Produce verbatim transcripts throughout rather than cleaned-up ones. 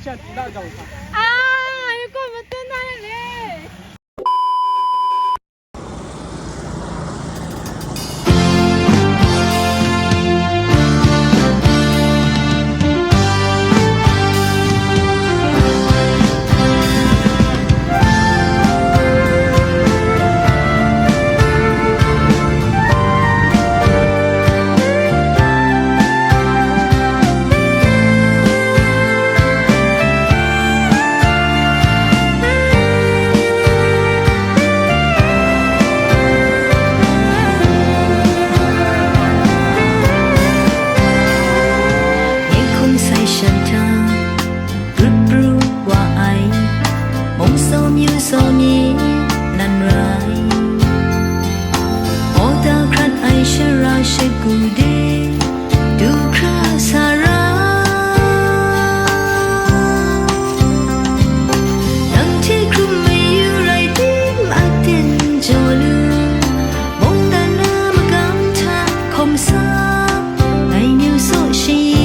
Ai, ko matun na le. Hkum sai shan hta, brut pru wa ai, mung saw myu saw ni nan rai. Awta hkrat ai shara shagu de, du hkra sa ra. Nang hte hkrum mayu rai tim, aten jaw lu, mungdan na magam hta hkawm sa, ngai myu saw shayi.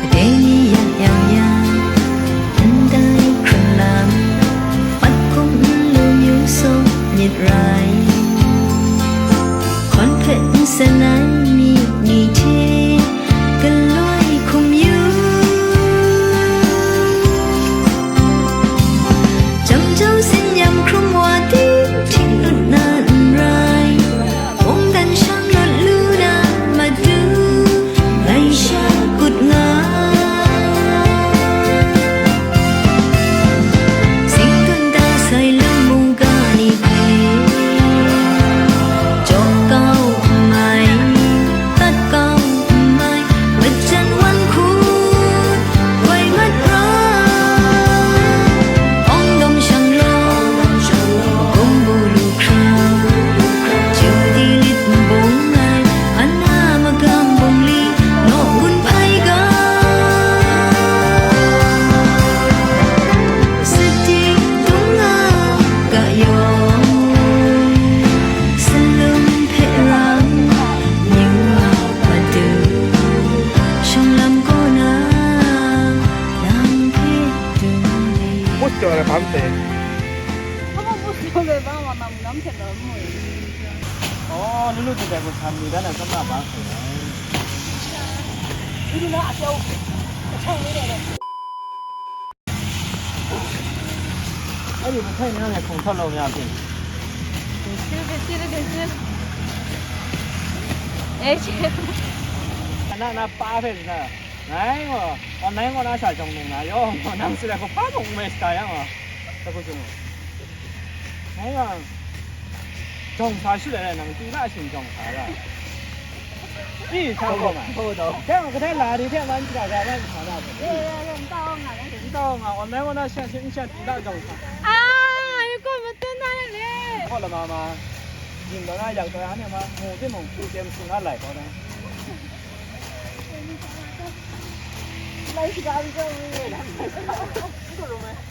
Kadai ni yak yang ya, ndai hkrun lam, mat hkum n lu myu saw myit rai. Hkawn hpe n san ai mi ni hte, galoi hkum yu. Jam jau sin yam hkrum wa ting, hting lut na n rai, mungdan shang rawt lu na matu, ngai sha kut nga. Singtun da sai lam mungga ni hpe, jaw kau n mai, tat kau n mai, majan wan hku, koi mat ra. Awng dawng shang law, gumbu lu hkra, jut di lit n bung ai, ana magam bungli, naw gun hpai ga. Sadi dung nga ga yawng, salum hpe rang, yu a matu, shawng lam kaw na, nang hpe du ni. Bus jaw ai bang hte. Hpa bus jaw ai bang wa, nang lam hte lam mu. Oh, lulu hte dai bus htan mi dan ai, samla bang hte. Lulu na a jau, a chang ni dai. အဲ့ဒီမထိုင်နဲ့ခုံထွက်လို့မရဘူး။ 哎，这个，哎，这个。 ခဏခဏပါဖဲ့စတာ။ နိုင်ကော online ကော နားစာကြောင်းနေငါရော ငါနားစလဲကိုဖားပုံမဲစတာရမှာ။ တခုချင်း။ နိုင်ကော ကြောင်စာရှိတယ်နဲ့ နင်တီလာရှင်ကြောင်စာရ။ အေး ထားပါဦး။ ဟုတ်တော့။ ကဲ ကထဲလာဒီထဲမှာ ကြည့်တာကလည်း ထားတာပဲ။ အေး အေး အေး မတောင်းအောင်ငါလည်း။ မတောင်းအောင်ငါ online က ရှင်းရှင်းရှင်း တီလာကြောင်စာ။ အာ ကိုမတင်နိုင်လေ။ ဟုတ်လား မမ။ ရင်တော့ ငါရောက်တော့ အဲ့မှာ ငိုတင်မုံ သူတင်စုငါလိုက်တော့တယ်။ လိုက်စကားပြောနေတယ်။ ဘယ်လိုလဲ။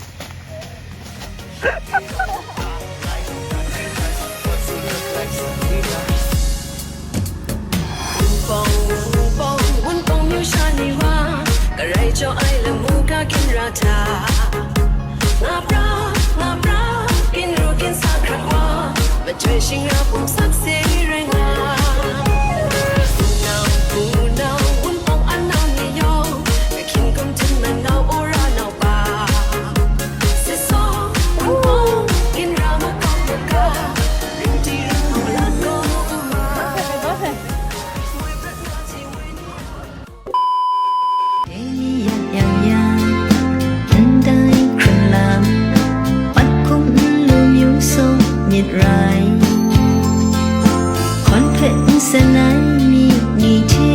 ပူပေါင်း ပူပေါင်း ဝင်းပေါင်း မြို့ရှာနေဝါ ကရိုက်ကျော်အိုင်လမူကကင်ရတာ ငါပြ ငါပြ ကင်ရူကင်စာခရဝါ မကြွေရှင်ရပုံစပ်စေရငါ ပူနောင် ပူနောင် ဝင်းပေါင်း အနောက်နေရော ကခင်ကုမ်တင်မနောင် အိုရာနောက်ပါ စစ်စော ဝင်းပေါင်း ကင်ရမကောင်းမက ရင်တီရူလာကောမူမ Dai ni yak yang ya, ndai hkrun lam, mat hkum n lu myu saw myit rai. Hkawn hpe n san ai mi ni hte,